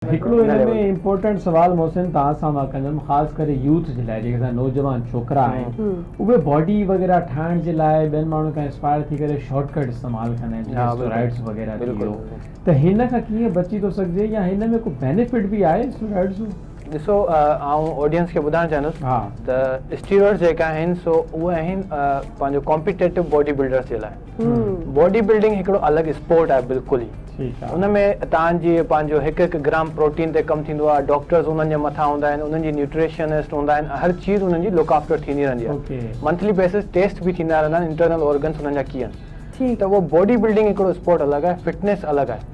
هڪڙو هن ۾ امپورٽنٽ سوال محسن توهان سان مان ڪندم خاص ڪري يوٿ جي لاء جيڪي اسان نوجوان ڇوڪرا آهن اهي باڊي وغيره ٺاهڻ جي لاء ٻين ماڻهن کان انسپائر ٿي ڪري شارٽ ڪٽ استعمال ڪندا آهن جيئن اسٽيرائڊز وغيره ٿي ويو ته هن کان ڪيئن بچي ٿو سگهجي يا هن ۾ ڪو بينيفٽ به آهي اسٽيرائڊز جو؟ ڏسو آئون آڊينس کي ٻڌائڻ چاهيندس ته اسٽيرائڊز جيڪا آهن سو اهي آهن پنهنجو ڪامپيٽيٽو باڊي بلڊرز جي لاء باڊي بلڊنگ هڪڙو الڳ اسپورٽ آهي بلڪل ئي ان ۾ توهان جي پنهنجو هڪ هڪ گرام پروٽين تي ڪم ٿيندو آهي ڊاڪٽرز انهن جي مٿان هوندا آهن انهن جي نيوٽريشنسٽ هوندا آهن هر چيز انهن جي لڪ آفٽر ٿيندي رهندي آهي منٿلي بيسس ٽيسٽ به ٿيندا رهندا آهن انٽرنل آرگنس انهن جا ڪيئن ته اهو باڊي بلڊنگ هڪڙو اسپورٽ الڳ آهي فٽنيس الڳ آهي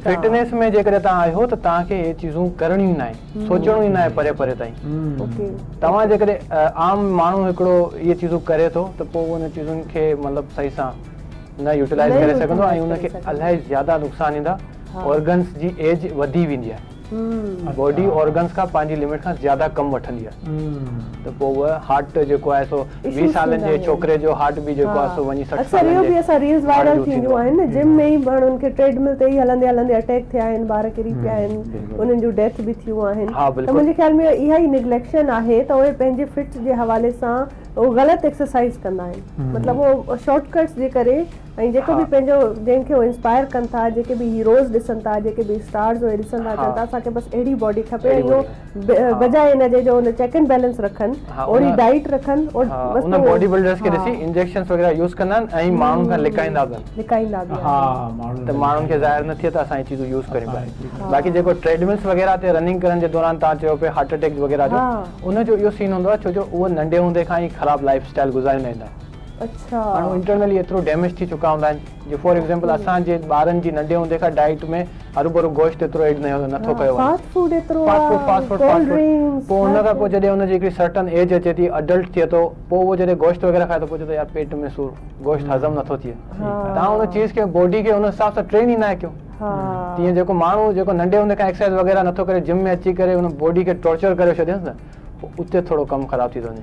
فٽنيس ۾ جيڪڏهن توهان آهيو ته توهان کي اهي چيزون ڪرڻيون ئي ناهن سوچڻو ئي ناهي پري پري تائين توهان جيڪڏهن عام ماڻهو هڪڙو اهي چيزون ڪري ٿو ته پوء ان چيزن کي مطلب صحيح سان نه يوٽيلائز ڪري سگهندو ۽ ان کي الاهي زياده نقصان ايندا آرگنس جي ايج وڌي ويندي آهي باڊي آرگنس کان پنهنجي لمٽ کان زياده ڪم وٺندي آهي ته پوء اهو هارٽ جيڪو آهي سو 20 سالن جي ڇوڪري جو هارٽ به جيڪو آهي سو وڃي 60 سالن جي اڪثر اهو به اسان ريلز وائرل ٿينديون آهن نه جم ۾ ئي ماڻهن کي ٽريڊ مل تي ئي هلندي هلندي اٽيڪ ٿيا آهن ٻار ڪري پيا آهن انهن جون ڊيٿ به ٿيون آهن ته منهنجي خيال ۾ اها ئي نگليڪشن آهي ته اهي پنهنجي فٽ جي حوالي سان اهو غلط ايڪسرسائز ڪندا آهن مطلب اهو شارٽ ڪٽس جي ڪري ۽ جيڪو به پنهنجو جنهن کي هو انسپائر ڪن ٿا جيڪي به هيروز ڏسن ٿا جيڪي به اسٽارز اهي ڏسن ٿا چون ٿا اسان کي بس اهڙي باڊي کپي ۽ اهو بجاء ان جي جو ان چيڪ اينڊ بيلنس رکن اوهڙي ڊائيٽ رکن بس ان باڊي بلڊرز کي ڏسي انجيڪشنز وغيره يوز ڪندا آهن ۽ ماڻهن کان لڪائيندا به آهن لڪائيندا به آهن ته ماڻهن کي ظاهر نه ٿئي ته اسان هي چيزون يوز ڪريون پيا باقي جيڪو ٽريڊ ملز وغيره تي رننگ ڪرڻ جي دوران توهان چيو پئي هارٽ اٽيڪ وغيره جو ان جو اهو سين هوندو آهي ڇو جو اهو ننڍي هوندي کان ئي خراب لائف اسٽائل گذاريندا ايندا آهن ماڻهو انٽرنلي ايترو ڊيميج ٿي چڪا هوندا آهن جو فار ايگزامپل اسان جي ٻارن جي ننڍي هوندي کان ڊائيٽ ۾ هروڀرو گوشت ايترو ايڊ نه ٿو ڪيو وڃي فاسٽ فوڊ ايترو fast food fast food fast food پوء ان کان پوء جڏهن ان جي هڪڙي سرٽن ايج اچي ٿي اڊلٽ ٿئي ٿو پوء اهو جڏهن گوشت وغيره کائي ٿو پوء چئي ٿو يار پيٽ ۾ سور گوشت هضم نٿو ٿئي توهان ان چيز کي باڊي کي ان حساب سان ٽرين ئي ناهي ڪيو تيئن جيڪو ماڻهو جيڪو ننڍي هوندي کان ايڪسرسائز وغيره نٿو ڪري جم ۾ اچي ڪري ان باڊي کي ٽارچر ڪريو ڇڏينس نه پوء اتي ٿورو ڪم خراب ٿي ٿو وڃي.